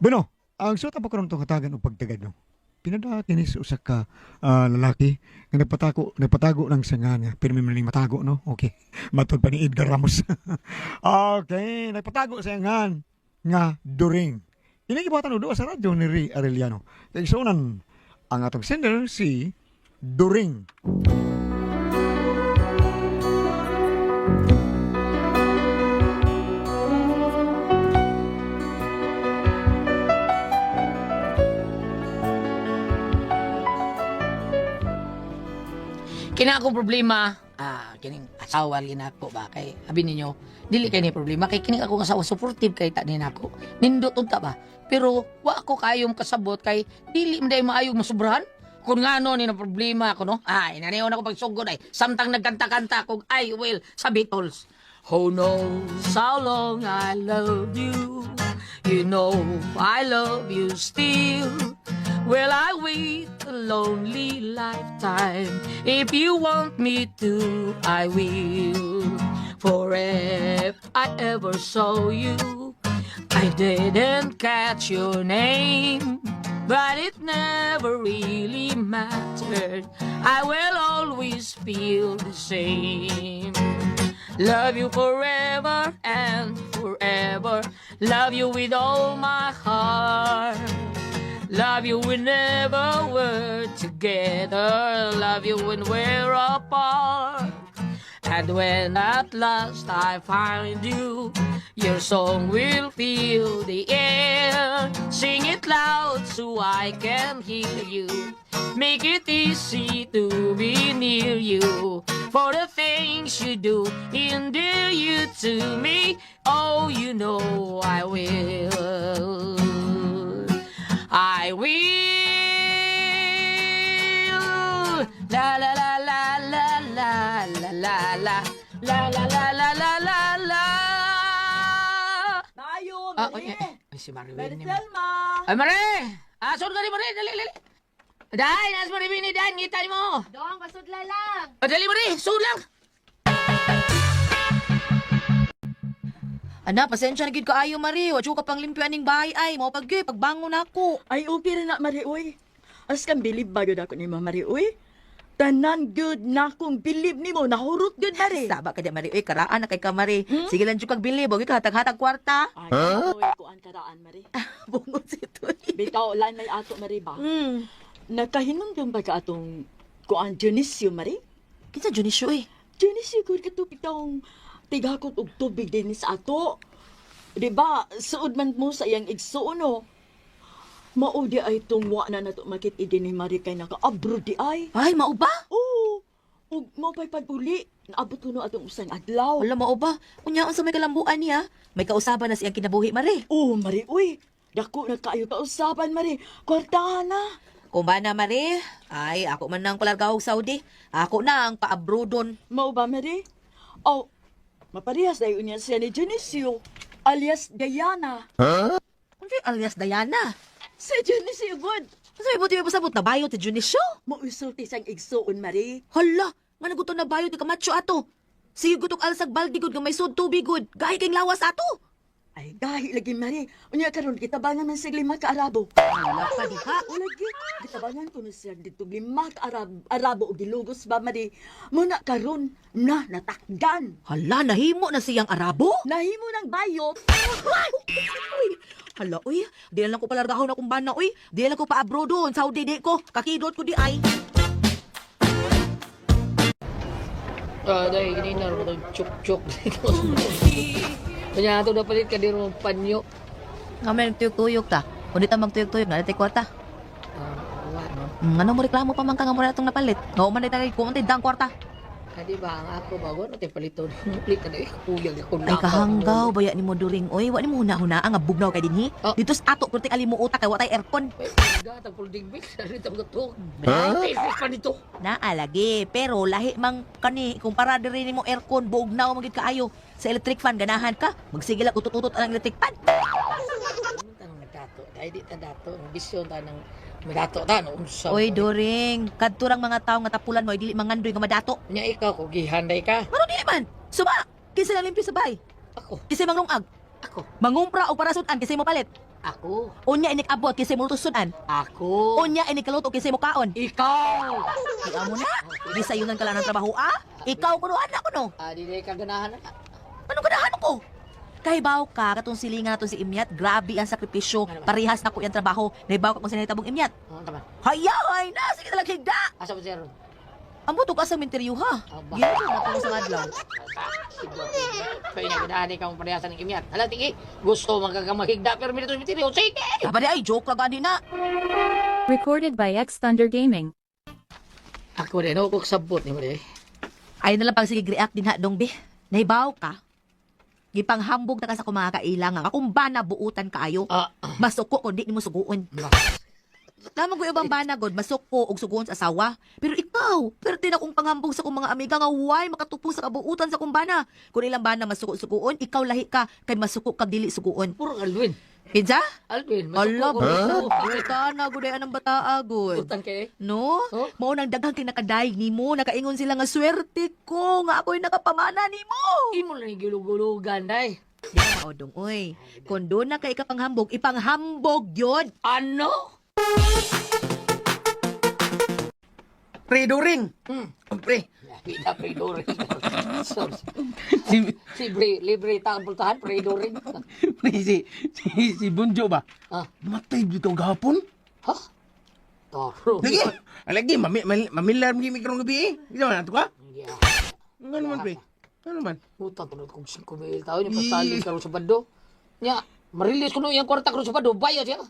Bueno, ang suot pa karon tong hatagan og pagtagad, no. Pinada kini sa usa ka lalaki nga nagpatago ng sangan nga pero may maling matago, no. Okay. Matod pa ni Edgar Ramos. Okay, nagpatago sa ngan nga During. Kini gibuhatan og duwa sa radyo ni Ray Arellano. Kay igsuonan ang atong sender si During. Kina akong problema, kining asawa ginako ba kay abi ninyo, dili kay ni problema kay kining akong asawa supportive kay ta ni nako. Nindot unta ba? Pero wa ako kayong kasabot kay dili man day maayo masubrahan. Kung ngano ni na problema ako, no? Ay, naniyon ako pagsugod ay. Samtang nagkanta-kanta kog I will sa Beatles. Who knows how long I loved you? You know I love you still. Will I wait a lonely lifetime? If you want me to, I will. For if I ever saw you, I didn't catch your name. But it never really mattered. I will always feel the same. Love you forever and forever. Love you with all my heart. Love you whenever we're together. Love you when we're apart. And when at last I find you, your song will fill the air. Sing it loud so I can hear you. Make it easy to be near you. For the things you do endear you to me. Oh, you know I will. I will. La la la la la la la la la la la la la la la la. Tayo, Ay, Mari. ay, ay, si Mari Mari Winnie. Selma. Ay, Mari! Ah, saan ka ni Mari? Dali, dali. Dai, nas Mari Winnie, dai, ngita mo. Dong, pasudla lang. Ah, dali, Mari, sud lang. Ana, pasensya na gid kaayo, Mari. Wa ka pang limpyo aning bahay ay. Mao pag gyud pagbangon ako. Ay, okay rin na, Mari, uy. As kang bilib ba gyud ako ni Ma'am Mari, uy? Tanan good na akong bilib nimo, nahurot gyud, Mari. Saba ka di, Mari. Uy, karaan na kay ka, Mari. Sige lang jud kag bilib, wa gyud ka hatag-hatag kwarta. Ay, huh? Uy, kuan karaan, Mari. Bungot si Tuy. Bitaw, lan may ato, Mari ba? Nakahinumdum ba ka atong kuan Dionisio, Mari? Kinsa Dionisio eh? Dionisio, kun katupig taong tigakot og tubig din sa ato. Di ba, suod man mo sa iyang igsuon, no? Mao di ay tungwa na nato makit-i din ni Mari kay naka-abroad di ay. Ay, mao ba? Oo. Ug mao pa'y pag-uli. Naabot ko no atong usang adlaw. Wala mao ba? Unya unsa may kalambuan niya? May kausaban na siyang kinabuhi, Mari. Oo, Mari, uy. Dako na kaayo kausaban, Mari. Kwartahan na. Kung ba na, Mari? Ay, ako man nang palargahog Saudi. Ako na ang paabrodon. Mao ba, Mari? Oh, maparehas na yun siya ni Dionisio, alias Diana. Unsa alias Diana? Si Dionisio, good. Unsa may buti may pasabot na bayot si Dionisio? Mausulti siyang igsuon, Mari. Hala, nga naguto na bayot ni Camacho ato. Sige gutok alsag baldi gud nga may sud tubig gud. Gahi kay lawas ato. Ay, gahi lagi, Mari. Unya karon gitabangan man siya 5 ka Arabo. Hala pa diha. O lagi, gitabangan ko na siya dito 5 ka Arabo o gilugos ba, Mari. Muna karon na natakdan. Hala, nahimo na siyang Arabo? Nahimo ng bayot. Uy, hala, uy. Di na lang ko palargahon akong bana, uy. Di na lang ko pa-abroad doon. Saudi di ko. Kakidot ko di ay. Ah, dahil kanina ro chuk-chuk dito. Kanya ato dapat ka diro panyo. Nga may tuyok-tuyok ta. Kung di ta magtuyok-tuyok, nga natay kwarta. Ah, wa no. Ano mo reklamo pa man ka nga mo na itong napalit? Nga man tayo kung dang kwarta. Kadi ba ang ako ba wa tay paliton. Ulit ka na eh. Uyag ako Ay kahanggaw, baya ni mo during oy. Wa ni mo huna-huna nga bugnaw kay dinhi. Oh. Dito sa ato kurti kalimuota kay wa tay aircon. Gatag pulding big sa rito gato. Huh? Pa nito. Naa lagi, pero lahi mang kani kumpara diri nimo aircon bugnaw man gid kaayo. Sa electric fan ganahan ka, magsige lang utut-utot ang electric fan. Ano tanong nagdato? Dahil di ta dato, ang bisyon ta ng madato ta no unsa. Oy Doring, kadto rang mga tawo nga tapulan mo ay dili mangandoy nga madato. Nya ikaw ko gihanday ka. Mano dili man? Suba, kinsa nang limpyo sa bahay? Ako, Kinsa manglungag? ako. Mangumpra og parasutan kinsa mo palit? Ako. Unya inig abot kinsay mo sudan. Ako. Unya inig kaluto kinsay mo kaon. Ikaw. Di amo na. Gisayunan ka lang ng trabaho ah. Ikaw kuno anak kuno. Ah, di ka ganahan na. Anong ganahan ko? Kahibaw ka katong silingan nato si Imyat, grabe ang sakripisyo. Ano ba? Parehas na ko iyang trabaho. Nahibaw ka kung sino tabong Imyat. Ano tama? Hayahay na sige talag higda. Asa ba siya ron? Amo to ka sa minteryo ha. Aba. Ginoo na ko sa adlaw. Kaya nga ganahan ikaw ang parehasan ng imyat. Hala, tingi. Gusto magkakamahigda pero minito sa Sige! Aba di ay joke ra gani na. Recorded by X Thunder Gaming. Ako rin, ako sabot ni mo rin. Ay na lang pag sige react din ha dong be. Nahibaw ka. Gipanghambog na ka sa akong mga kailangan. Akong bana buutan kaayo. Ah, Masuko kung di nimo suguon. ba? Tama ko ibang bana god, masuko og suguon sa asawa. Pero ikaw, perte na kong panghambog sa akong mga amiga nga why makatupong sa kabuutan sa akong bana. Kung ilang bana masuko suguon, ikaw lahi ka kay masuko kag dili suguon. Puro Alvin. Kinsa? Alvin, Ala, masuko ko. buta na gud ay anang bataa gud. Butan kay. No? Oh? Mao nang daghang kay nakadaig nimo, nakaingon sila nga swerte ko nga ako'y nakapamana nimo. Imo lang yung gilugulugan, day. Di na maodong, oy. Kung doon na kay ikapanghambog, ipanghambog yun. Ano? Pre, Doring. Pre, Pina, pre, Doring. Sorry. si, Si Bre, libre taon pultahan, pre, Doring. pre, si Bunjo ba? Ah. Matay dito gahapon. Ha? Toro. Lagi, lagi, mamilar mo gimi karong gabi eh. Di ba nato ka? Yeah. Nga naman, pre. Ano naman? Utang ko kung 5 mil taon, yung pasali karon sa bando. Nya, marilis ko no iyang kwarta karon sa bando, bayad siya.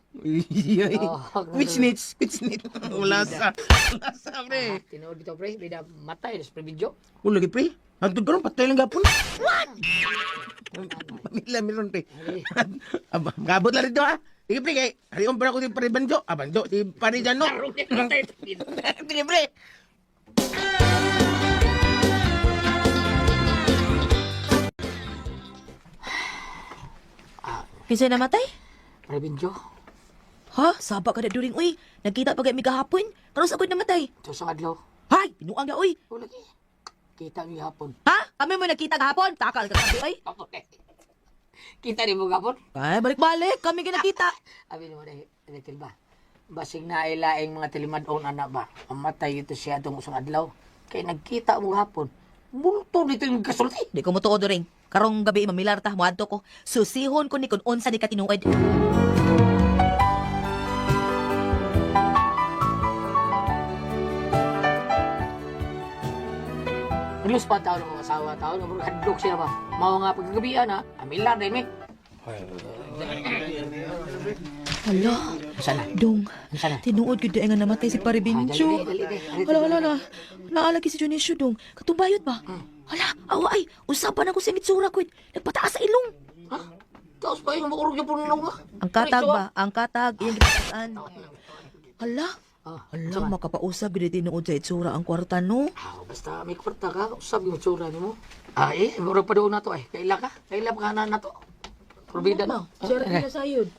Oh, Which needs? Which needs? Wala sa. Wala sa, pre. Tinuod bitaw pre, bida matay sa pre video. Wala lagi, pre. Hantod karon patay lang gahapon. What? Mamilar meron, pre. Aba, Magabot lang dito, ha? Sige, pre, kay. Harion pa ako si Pare Banjo. Ah, Banjo, si Pare Jano. Karon niya matay. Sige, pre. Kinsay namatay? Pre video. Ha? Saba ka na during, uy. Nagkita pa kay mi gahapon. Karon sa ako'y namatay. Ito sa adlaw. Hay, binuang na, uy. Wala ki. Kita mi hapon. Ha? Kami mo nagkita gahapon. Takal ka kabi, uy. Ako eh. Kita ni mo gapon. Ay, balik-balik. Kami ginakita. Abi mo dai, electric ba? Basig na ilaing mga tilimadon anak ba. Mamatay ito siya atong usang adlaw. Kay nagkita mo hapon. Multo dito yung kasulti. Di ko mutuo during. Karong gabi mamilar ta moadto ko. Susihon ko ni kun unsa ni katinuod. Naglos pa taon ng mga asawa taon, nga hadlok siya ba. Mao nga pagkagabian ha, amilan rin mi. Hala, Sana, dong. sana. Tinuod gyud nga namatay si Pare Benjo. Ah, dali, dali, dali. Hala, hala, hala. Naalagi si Dionisio dong. Katumbayot ba? Hala, awa ay. Usapan ako sa itsura ko. Nagpataas sa ilong. Ha? Taos pa yung makurog yung puno nga. Ang katag ba? Ang katag. Iyang gipatasan. Hala. Ah, Hala, makapausap gyud tinuod sa itsura ang kwarta no. Ah, basta may kwarta ka, usab yung tsura nimo. Ah, eh, mura pa doon na to eh. Kaila ka? Kaila pa ka na na to. Probida na. Sir, na sayod.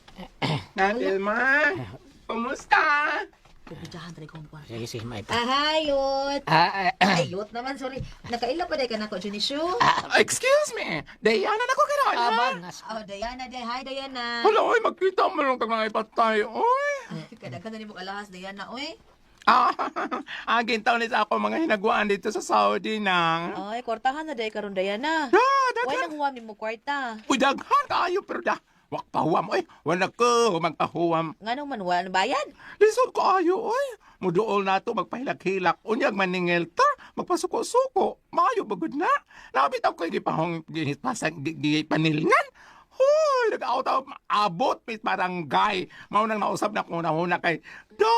Natilma, kumusta? Pupidyahan tayo kong kwarta. Sige, sige, may pa. Ahayot. Ah, ah, Ayot naman, sorry. Nakaila pa day ka nako, Dionisio. Excuse me, Diana na ko karon. ha? Aban, nas. Oh, Diana, day. Hi, Diana. Hala, oy, magkita mo lang kag mga ipatay, oy. Kadaghan na nimo alahas, Diana, oy. Ah, agin taon ni sa ako mga hinaguan dito sa Saudi nang. Ay, kwartahan na day karon Diana. Ah, Way daghan. nang huwam nimo kwarta. Uy, daghan kaayo pero da. Wak pahuwam, oy. Wala ko magpahuwam. Nganong man wala na bayad? Lisod ko ayo, oy. Muduol na to magpahilak-hilak. Unyag maningil ta, magpasuko-suko. Maayo bagod na. Nabitaw ko gipahong gipasang gipanilngan. Hoy, nag-out abot mit barangay. Mao nang nausab na kung una kay do.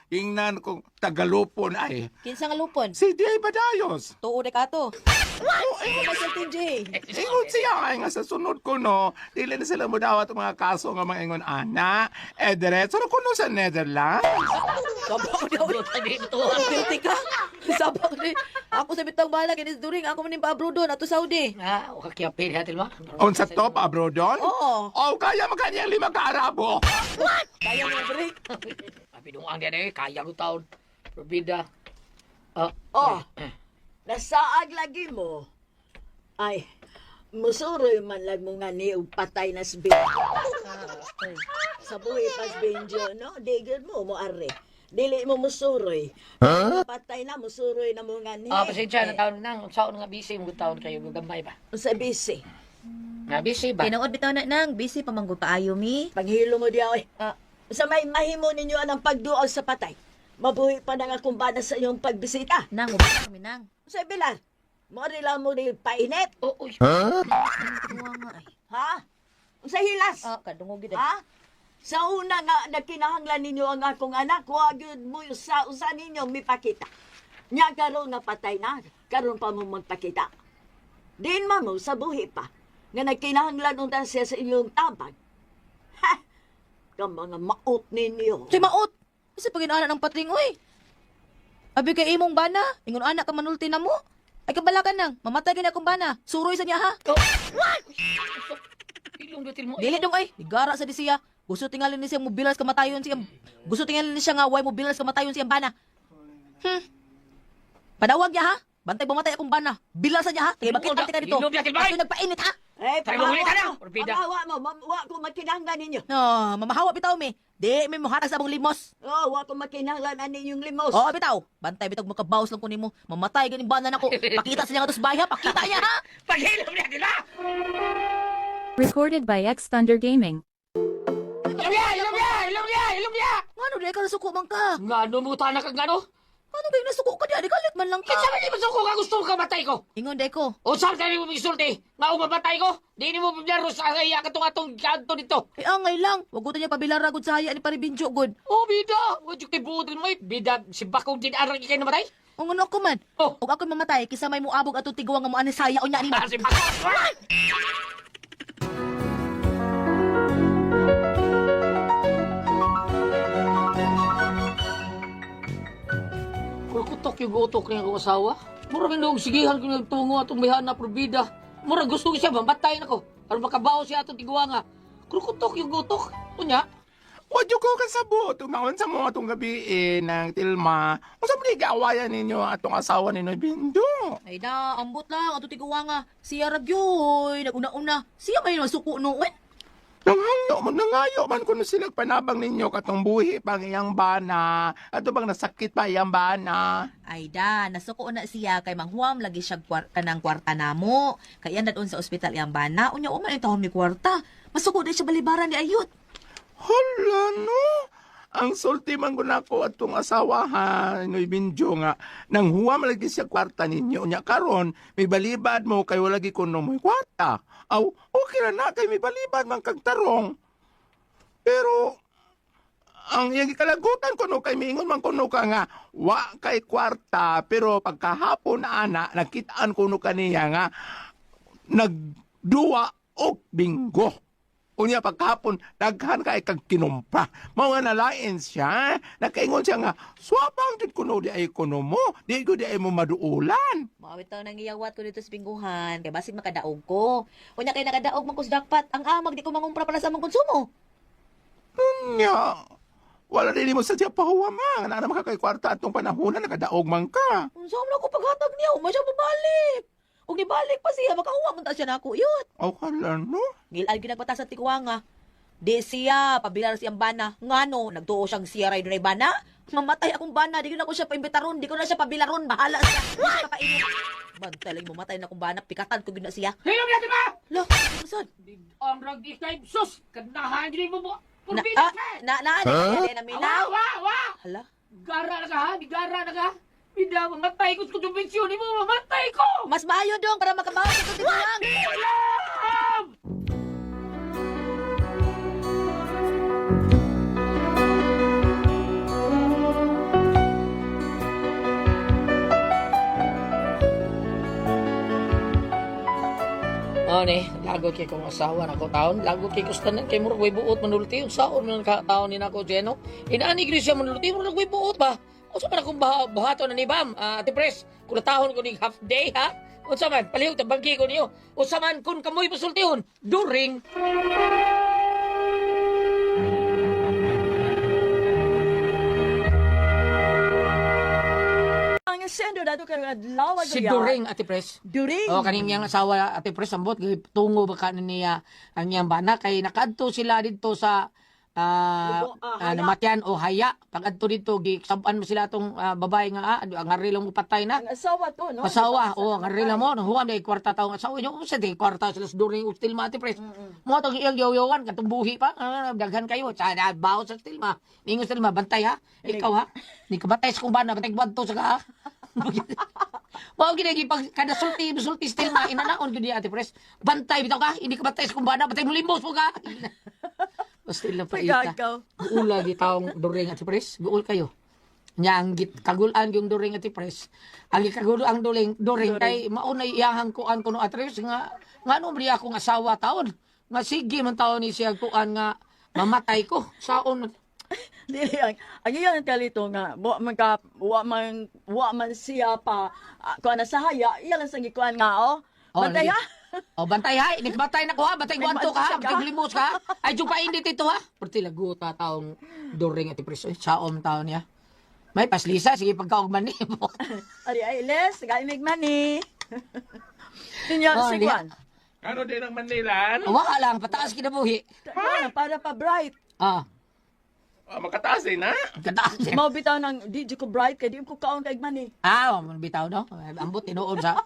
Ingnan kong Tagalupon ay Kinsa nga lupon? si Jay Badayos. Tuo day kato. What? Oh, Masultin Jay. Ingon siya ay nga sa sunod ko no, dili na sila modawat ang mga kaso nga mga ingon ana. Eh diretso na kuno sa Netherlands. Sabak ko daw. Guilty ka. Sabak ni. Ako sa bitang bala kinis during ako man pa-abroad doon ato Saudi. Ah, okakyapin natin ba? Unsa to pa abroad doon? Oo. Oh, kaya makanyang 5 ka Arabo. Kaya mo break. Pinungang din eh, kaya ko taon. Probida. Ah, Oh, nasaag lagi mo. Ay, Musuroy man lang mo nga ni og patay na si Benjo. Sa buhi pa si Benjo, no? Di gyud mo mo are. Dili mo musuroy. Huh? Patay na, musuroy na mo nga ni. Ah, pasensya na taon nang unsaon nga busy mo taon kayo gamay ba. Sa busy. Nga busy ba? Tinuod bitaw na nang busy pa manggod paayo mi. Paghilo mo diya, oy. Ah. Sa may mahimo ninyo anang pagduol sa patay. Mabuhi pa na nga kumbana sa inyong pagbisita. Nang uban kami nang. Sa bilar, mo rin lang mo ni painit. Oh, uy. Tuwa nga ay. Ha? Sa hilas. Ah, kadungog gid. ay. Ha? Sa una nga nagkinahanglan ninyo ang akong anak, wa gyud mo sa usa ninyo mipakita. Nya karon nga patay na, karon pa mo magpakita. Diin man mo sa buhi pa nga nagkinahanglan unta siya sa inyong tabang. Ha! Ka mga maot ninyo. Say maot. Kasi pag inaana ng patring oy. Abi kay imong bana, ingon anak ka manulti na mo. Ay kabalakan nang, mamatay gid akong bana. Suroy sa niya ha. Oh. Ilong dutil mo. Dili dong ay, nigara sa di siya. Gusto tingali ni siya mobilas kamatayon siya. Gusto tingali ni siya nga way mobilas kamatayon siyang bana. Panawag niya ha. Bantay bumatay akong bana. Bilas sa niya ha. Kaya bakit ante ka dito? Ilong dutil bay. Ato nagpainit ha. Eh, Try mo ulit, pamawa ano? mo. Orbida. Pamawa mo, wa ko makinahanglan ninyo. No, mamahawa bitaw mi. Di mi mohatag sa among limos. Oh, wa ko makinahanglan ani inyong limos. Oo, bitaw. Bantay bitaw makabawas lang ko nimo. Mamatay ganing bana nako. Pakita sa niya nga bahay ha. Pakita niya ha. Paghilom niya dila. Recorded by X Thunder Gaming. Ilong niya, ilong niya, ilong niya, ilong niya. Ngano di ka nasuko man ka? Ngano mo tanak ka ngano? Ano ba yung nasuko ka di? Di kalit man lang ka. Kinsa man di masuko ka gusto ka matay ko. Ingon di ko. Unsa man mo misulti? Nga umamatay ko? Di nimo pabyaro sa iya katong atong kanto dito. Eh angay lang. Wag ko niya pabilara gud sa haya ni Paribinjo gud. Oh, bida! Wa jud kay buotin mo eh. Bida, si Bakong din arang ikay namatay. Ang ano ako man. Oh. Og ako'y mamatay kisa may muabog atong tiguang nga mo ani saya unya nimo. Ah, si Bakong! Kukutok yung utok niya akong asawa. Mura man noong sigihan ko nagtungo atong may na probida. Mura gusto ko siya, mamatay na ko. Aron makabaw siya atong tiguanga. Kukutok yung utok. Unya, Wa jud ko kasabot. Tumaon sa mo atong gabi eh, ng tilma. Unsa man gaawayan ninyo atong asawa ninyo Bindo? Ay na, ambot lang atong tiguang nga. Siya ra gyoy, naguna-una. Siya may masuko noon. Nanghayo man, nangayo man kuno sila panabang ninyo katong buhi pang iyang bana. Ato bang nasakit pa iyang bana? Ay da, nasuko na siya kay manghuam lagi siya kanang kwarta namo. Kay yan dadon sa ospital iyang bana. Unya uman ang taon mi kwarta. Masuko di siya balibaran ni ayot. Hala no. Ang sulti man ko nako atong asawa ha, Noy Binjo nga nang huwam lagi siya kwarta ninyo nya karon may balibad mo kay wala gi kuno mo'y kwarta. Aw, okay ra na kay may balibad man kag tarong. Pero ang iyang gikalagutan kuno kay miingon man kuno ka nga wa kay kwarta pero pagkahapon ana nakitaan kuno kaniya nga nagduwa og binggo. Unya pagkahapon daghan kay kag kinumpra. Mao nga nalain siya, nakaingon siya nga swabang jud kuno di ay kuno mo, di ko di ay mo maduulan. Maawit taw nang iyawat ko dito sa bingguhan kay basig makadaog ko. Unya kay nakadaog man ko sa jackpot. Ang amag di ko mangumpra para sa among konsumo. Unya wala rin mo sa siya pahuwa man. Ana man ka kay kwarta atong panahon na nakadaog man ka. Unsa man ako paghatag niya, uma siya mabalik. Ug nibalik pa siya, makahuwa man ta siya nako yun. Aw hala no. Ngilan ginagbata sa tikuwanga. Di siya, pabilar siyang bana. Ngano, nagtuo siyang siya ray dunay bana. Mamatay akong bana, di ko na ko siya paimbitaron, di ko na siya pabilaron, bahala siya. Di siya kakainin. Bantay lang mamatay na akong bana, pikatan ko gyud na siya. hilom niya diba? Lo, saan? Ang rag ikay sus, kanahan gini mo mo. Na, Purbida ah, ka. na, na, na, na, na, na, Wa, wa, wa. Hala. Gara na ka ha, gara na ka. Bida, mamatay ko sa kumbensyon mo, mamatay ko. Mas maayo dong para makabawas sa tiguang. Hilom! Oh, ni, lagot kay kong asawa na ko taon, lagot kay kustanan kay murag way buot manulti unsaon man ka taon ni nako Jeno. Inaani gid siya manulti murag way buot ba. Unsa man akong buhaton na ni Bam? Ah, Ate Pres, kung tahon ko ning half day ha. Unsa man palihog ta bangki ko niyo. Unsa man kun kamoy pasultihon during. Ang sender dato karong adlaw. Si During, Ate Pres. During. Oh, kaning iyang asawa, Ate Pres, ambot tungo ba ka niya ang iyang bana kay nakaadto sila didto sa Lugo, haya. Namatyan o haya. Pag adto didto gisaban mo sila atong babae nga ang arilo mo patay na. Ang asawa to, no? Asawa, Diba? oh, ang arila mo, nahuwam na kwarta taong asawa nyo. Unsa di kwarta sila sa During ug Stilma, Ate Pres. Mo tong iyang yaw-yawan katong buhi pa, daghan kayo sa baho sa Stilma. Ningon Stilma, bantay ha. Ikaw ha. Ni kabatay sa kumbana, batay kwadto sa ka. Ha? Mao gid pag kada sulti sulti Stilma inanaon gyud niya, Ate Pres. Bantay bitaw ka, hindi ka bantay sa kumbana, bantay mo limbos mo ka. Basta ila pa ita. Pagagaw. Guol lagi taong During, Ate Pres. Guol kayo. Nya ang git kagulan yung During, Ate Pres. Ang gikagulo ang during during kay maunay iyahang kuan kuno, Ate Pres, nga ngano man akong asawa taon. Nga sige man taon ni siya kuan nga mamatay ko saon. Dili ang iyang kalito nga wa man ka wa man siya pa kuan na sa haya iya lang sang gikuan nga oh. Oh, Bantay lagi. ha. Oh, bantay ha. Nikbatay na ko ha. Bantay guwanto ka ha. Bantay limos ka ha. Ay, pa hindi tito ha. Perti laguta taong During, Ate Pres. Ay, saom taon niya. May paslisa. Sige, pagkaugman ni. Ari ay les, gaimig man ni. Tinya Oh, si diha. kuan. Ano din ang Manilan? Wala lang. Pataas kinabuhi. Kuan, para pa bright. Ah, makataas din, ha? Kataas. Mao bitaw nang di jud ko bright kay di ko kaon kay man ni. Bitaw no. Ambot tinuod sa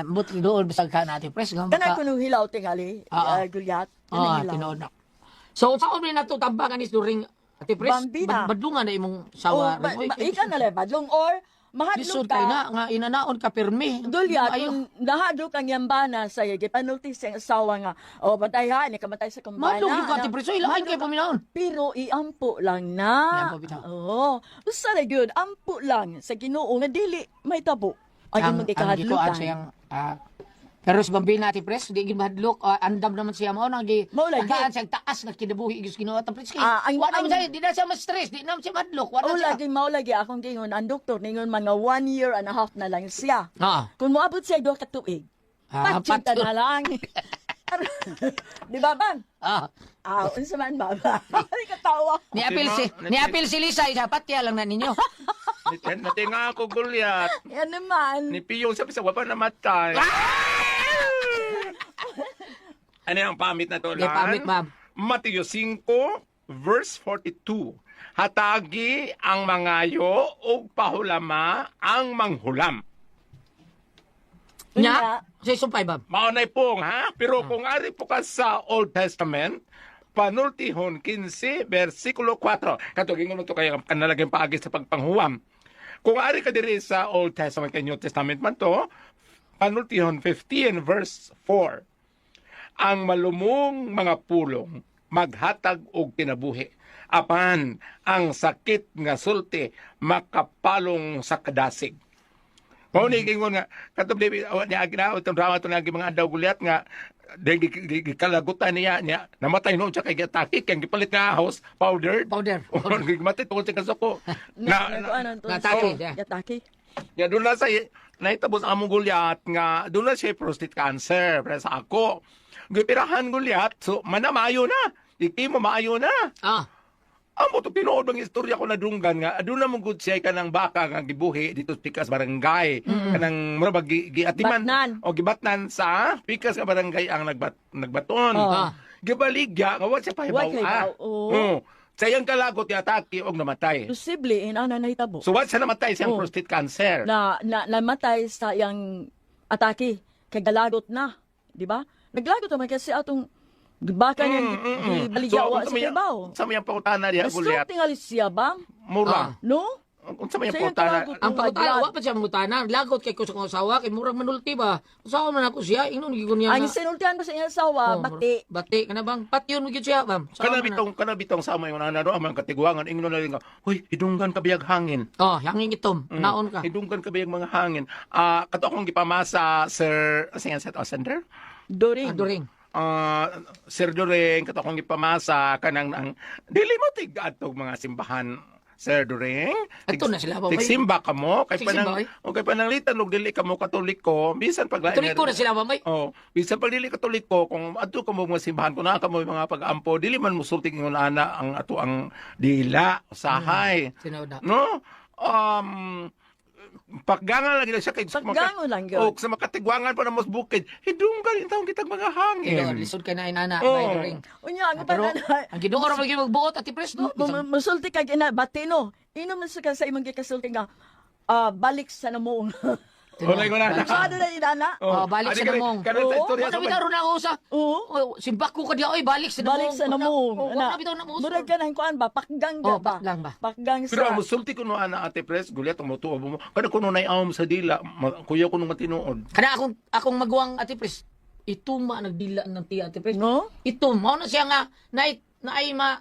ambot tinuod bisag ka na, Ate Pres. Nga Kanay kuno hilaw tingali, Gulyat. Kanang hilaw. Tinuod na. So, sa ni nato tambangan is During, Ate Pres. Bambina. Badlungan na imong Oh, sawa. ba, Oy, ba, ika na lang badlong or mahadlok Lisod ka. kay na nga inanaon ka pirmi. Dulyat, Ayo. kung nahadlok ang yambana sa iya, gipanulti siyang asawa nga, o bantay ha, ni kamatay sa kumbana. Madlong yung ka, Ate Pres. Oy, lain kay paminahon. Pero iampo lang na. Iampo bitaw. Oo. Usa ra gyud, ampo lang sa Ginoo nga dili may tabo. Ang imong Ang gikuan gikahadlukan. siyang pero sa Bambina, Ate Pres, di gid mahadlok, andam naman siya mao nang gi Mao lagi. tagaan siyang taas nga kinabuhi gyud Ginoo, Ate Pres. Kay wa naman siya, di na siya ma-stress, di na siya mahadlok, wa na O siya. lagi mao lagi akong gingon ang doktor ningon mga 1 year and a half na lang siya. Kung moabot siya 2 ka tuig, patsyinta patyon. na lang. Di ba bang? Unsa man ba? Ay, katawa. Ni apil si Lisa, isa patya lang na ninyo. Natinga ako, Gulyat. Yan naman. Ni Piyong sa bisa, wala pa namatay. Ano ang pamit na to, May Lan? pamit, ma'am. Mateo 5, verse 42. Hatagi ang mangayo ug pahulama ang manghulam. Nya, sa sumpay ma'am. Maunay pong, ha? Pero kung ari po ka sa Old Testament, Panultihon 15, versikulo 4. Katugin mo to kaya kanalaging paagi sa pagpanghuwam. Kung ari ka diri sa Old Testament kay New Testament man to, Panultihon 15, verse 4. Ang malumong mga pulong maghatag og kinabuhi. Apan ang sakit nga sulti makapalong sa kadasig. Mao ni gingon nga katong di niya ginaot itong drama to nga mga adlaw, Gulyat, nga di kalagutan niya niya namatay noon siya kay giatake kay gipalit nga house powdered. Powder. Oh, gimatay tungod sa kasuko na, na, Natake, yeah. Atake. Ya doon na sa nahitabo sa among Gulyat nga doon na siya prostate cancer pero sa ako gipirahan, Gulyat, so manamayo na iki mo maayo na. Amo to tinuod ang istorya ko na dunggan nga aduna mo gud siya kanang baka nga gibuhi dito sa Pikas barangay, kanang mura ba giatiman Batnan. o gibatnan sa Pikas nga barangay ang nagbaton. Gibaligya nga wa siya pahibaw. Wa pahibaw, oo. Oo. Sa iyang kalagot giatake og namatay. Posible inana nahitabo. So wa siya namatay siyang Oo. prostate cancer. Na, na namatay sa iyang atake kay galagot na, di ba? Naglagot naman kasi atong baka niya gibaligya wa unsa sa may- trabaho. Unsa may ang pangutana diha, Na-stroke Gulyat? tingali siya ba? Mura. No? Unsa may ang Sa iyang pangutana? kalagot. Ang pangutana, Blood. wa pa siya mangutana. Lagot kay ko sa kong asawa, kay murag manulti ba. Asawa man ako siya, ingnon gyud niya. Ang sinultian pa sa iyang asawa, Oh, bati. Bati ka na bang? Patyon mo gyud siya, ma'am. Sawa Kana man na. bitong sama yung nanaro ang mga katiguangan ingnon na rin nga, "Huy, hidunggan ka biyag hangin." Oh, hangin itom. Naon ka. Hidunggan ka biyag mga hangin. Ah, kato akong gipamasa Sir, asa nga sa sender? During. During. Sir During, kato akong gipamasa kanang ang dili mo tig adtog mga simbahan. Sir During, Adto na sila, babay. Tigsimba ka mo kay Tigsimba, panang oy. o kay pananglitan og dili ka mo Katoliko, bisan pag Katoliko na sila, mamay. Oh, bisan pag dili Katoliko, kung adto ka mo mga simbahan, kung naa ka mo mga pag-ampo, dili man musulti ingon ana ang ato ang dila usahay. Tinuod na. No? Pakgangan lagi na siya kay Pakgangon lang yun. Oh, sa makatigwangan pa na mas bukid. Hidunggan yung taong kitag mga hangin. Tinuod, lisod kay na inana, Oh. by the ring. Unya, ang Ah, pero uban ang Ginoo ra magyud magbuot, Ate Pres, no? Musulti kag ina batino. Inom na sa ka sa imong gikasulti nga balik sa namong. Wala ko na. Ano na inana? Oh, balik sa namong. Karon sa Oo. istorya Wala bitaw na ako sa Oo. Oh, simbako ka diya oy, balik sa namong. Balik sa namong. Oh, Ana. wala bitaw na mo. Murag ka ng kuan ba? Pakgang Oh, ka ba? pakgang ba? Pakgang Pero sa... ang musulti ko no ana, Ate Pres, gulyat ang mutuo mo. Kada kuno nay awom sa dila, kuya ko nung matinuod. Kana akong maguwang, Ate Pres, ituma nagdila ng tiya, Ate Pres. No? Ito mao na siya nga naay naay ma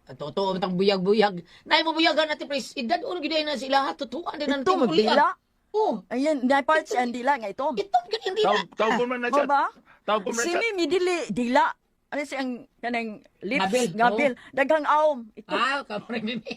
totoo bitang buyag-buyag. Naay mabuyagan, Ate Pres, edad uno gid na sila, tutuan din ang Ito magdila. Oh, Ayan, na parts ang dila nga ito. ito gid ang dila. Tawag tawag ko man na Mo siya. ba? Tawag ko man Si siya. Mimi dili dila. Ano siya ang kanang lips, Ngabil. ngabil, daghang awom. Ito. Ah, kapre mimi.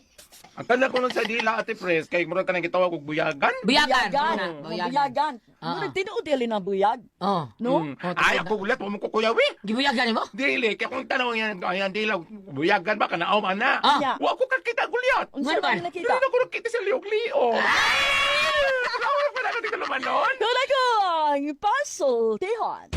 Ang kana ko nun sa dila, Ate Pres, kay murag kanang gitawag og buyagan. Buyagan. Buyagan. Una, Buyagan. buyagan. Ah. Murag tinuod dili na buyag. Oh. No? Oh, Ay, ako gulat mo ko kuyawi. Gibuyagan nimo? Dili, kay kung tanaw yan, ayan dila, buyagan ba kana awom ana? Ah. Nya. Wa ko kakita gulyat. Unsa Ano ba? man nakita? Dili na ko nakita sa liog-lio. Ay! Wala ko na dito naman noon. Doon ako ang puzzle, Tihon.